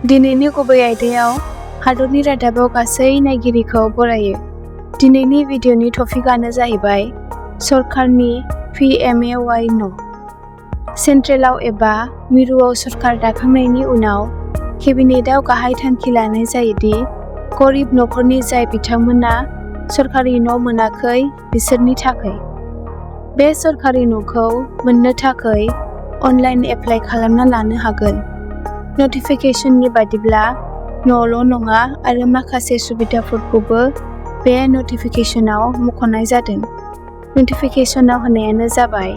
दिनैनि गुबै आयदायाव हादरनि रादाबाव गासै नायगिरिखौ बरायो। दिनैनि भिडिअनि टपिकआनो जाहैबाय सरकारनि PMAY न'। सेन्ट्रेलाव एबा मिरुआव सरकार दाखांनायनि उनाव केबिनेटआव गाहाय थांखि लानाय जायोदि गरिब नखरनि जाय बिथांमोना सरकारि न' मोनाखै बिसोरनि थाखाय। बे सरकारि न'खौ मोननो थाखाय अनलाइन एप्लाइ खालामना लानो हागोन। नटिफिकेशननि बादिब्ला न'ल' नङा आरो माखासे सुबिदाफोरखौबो बे नटिफिकेशनाव मख'नाय जादों। नटिफिकेशनाव होनायानो जाबाय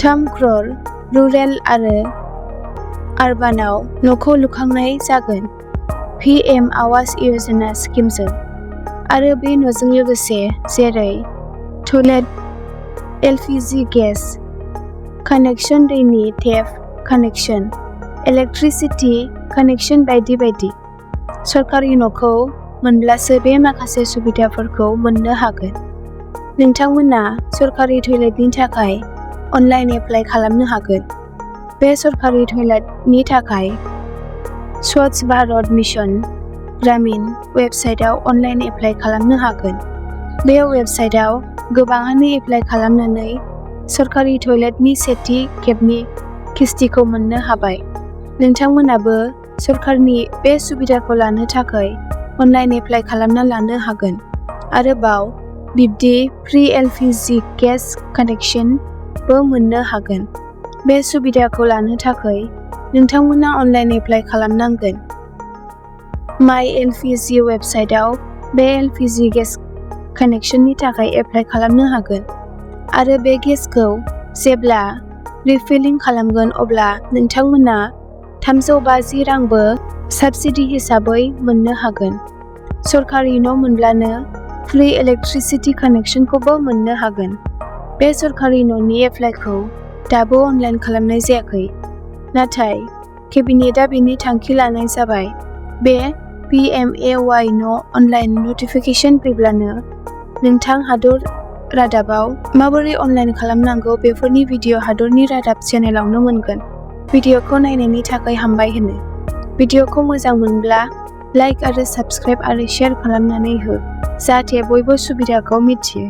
3 क्र'र रुरेल आरो आरबानाव न'खौ लुखांनाय जागोन PM आवास यजना स्किमजों आरो बे न'जों लोगोसे जेरै टयलेट, LPG गेस कानेक्सन, दैनि टेप कानेक्सन, इलेक्ट्रिसिटि कानेक्सन बायदि बायदि। सरकारि न'खौ मोनब्लासो बे माखासे सुबिदाफोरखौ मोननो हागोन। नोंथांमोना सरकारि टयलेटनि थाखाय अनलाइन एप्लाइ खालामनो हागोन। बे सरकारि टयलेटनि थाखाय स्वच्छ भारत मिशन ग्रामीण वेबसाइटआव अनलाइन एप्लाइ खालामनो हागोन। बे वेबसाइटआव गोबाङानो एप्लाइ खालामनानै सरकारि टयलेटनि सेथि खेबनि किस्तिखौ मोननो हाबाय। नोंथांमोनाबो सरकारनि बे सुबिदाखौ लानो थाखाय अनलाइन एप्लाइ खालामना लानो हागोन। आरोबाव बिब्दि फ्रि LPG गेस कानेक्सनबो मोननो हागोन। बे सुबिदाखौ लानो थाखाय नोंथांमोना अनलाइन एप्लाइ खालामनांगोन। माइ LPG वेबसाइटआव बे LPG गेस कानेक्सननि थाखाय एप्लाइ खालामनो हागोन आरो बे गेसखौ जेब्ला रिफिलिं खालामगोन अब्ला नोंथांमोना 350 रांबो साबसिडि हिसाबै मोननो हागोन। सरकारि न' मोनब्लानो फ्रि इलेक्ट्रिसिटि कानेक्सनखौबो मोननो हागोन। बे सरकारि न'नि एप्लाइखौ दाबो अनलाइन खालामनाय जायाखै, नाथाय केबिनेटआ बेनि थांखि लानाय जाबाय। बे PMAY न' अनलाइन नटिफिकेशन फैब्लानो नोंथां हादर रादाबाव माबोरै अनलाइन खालामनांगौ बेफोरनि भिडिअ हादरनि रादाब चेनेलावनो मोनगोन। भिडिअखौ नायनायनि थाखाय हामबाय होनो। भिडिअखौ मोजां मोनब्ला लाइक आरो साबस्क्राइब आरो शेयार खालामनानै हो, जाहाथे बयबो सुबिदाखौ मिथियो।